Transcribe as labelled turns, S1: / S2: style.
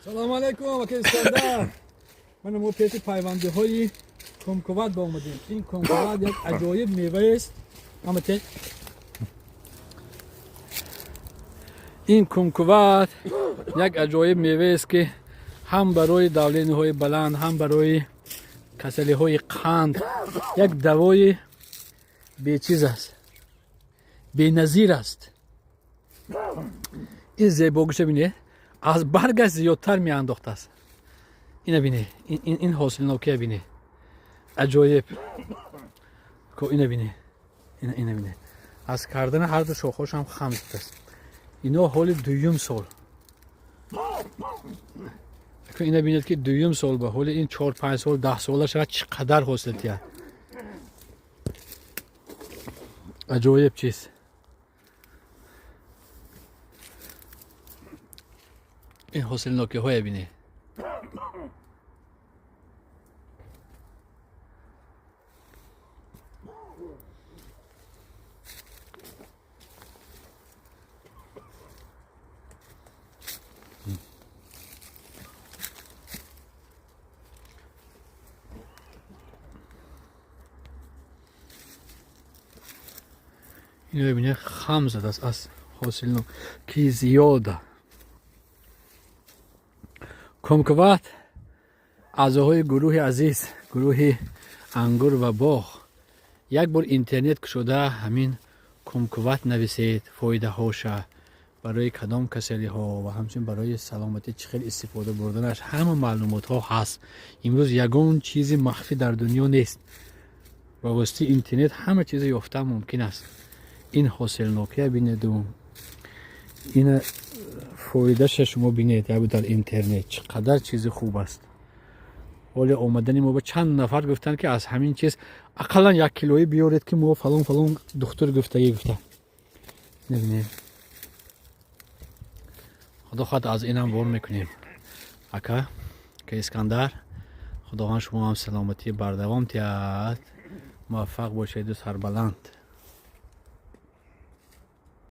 S1: Салом алейкум, ака Искандар. Ман мо пеши пайвандиҳои кумкуват ба омадем. Ин кумкуват як аҷоиб меваест. Амате. Ин кумкуват як аҷоиб меваест, ки ҳам барои давлениҳои баланд, ҳам барои касалиҳои қанд як давои бечиз аст, беназир аст. Ин зебогиша бинед, аз баргаш зиёдтар меандохтааст. Ина бине, ин ҳосилнокия бине, аҷоиб. Ина бине, ина бине, аз кардани ҳарду шохҳош ҳам хам шудааст. Ино ҳоли дуюм сол. Ина бинед, ки дуюм сол ба ҳоли ин 4-5 сол, 10 сола шавад, чӣ қадар ҳосил диҳад. Аҷоиб чиз. Ин ҳосилнокиҳое бинед. Ино бибинед, хам задааст аз ҳосилнокии зиёда. Кумкуват, аъзоҳои гурӯҳи азиз, гурӯҳи ангур ва боғ, як бор интернет кушода ҳамин кумкуват нависед, фоидаҳоша, барои кадом касалиҳо ва ҳамчунин барои саломатӣ чӣ хел истифода бурданаш, ҳама маълумотҳо ҳаст. Имрӯз ягон чизи махфӣ дар дунё нест. Ба воситаи интернет ҳама чизе ёфтан мумкин аст. Ин ҳосилнокия бинеду ина фоидаша шумо бинед як дар интернет, чӣ қадар чизи хуб аст. Ҳоле омадани мо ба чанд нафар гуфтанд, ки аз ҳамин чиз ақаллан як килоӣ биёред, ки мо фалон фалон духтур гуфтагӣ гуфта. Набинед, худо хоҳад, аз инам бор мекунем. Ака ка Искандар, худованд шумо ҳам саломатӣ бардавом диҳад, муваффақ бошеду сарбаланд.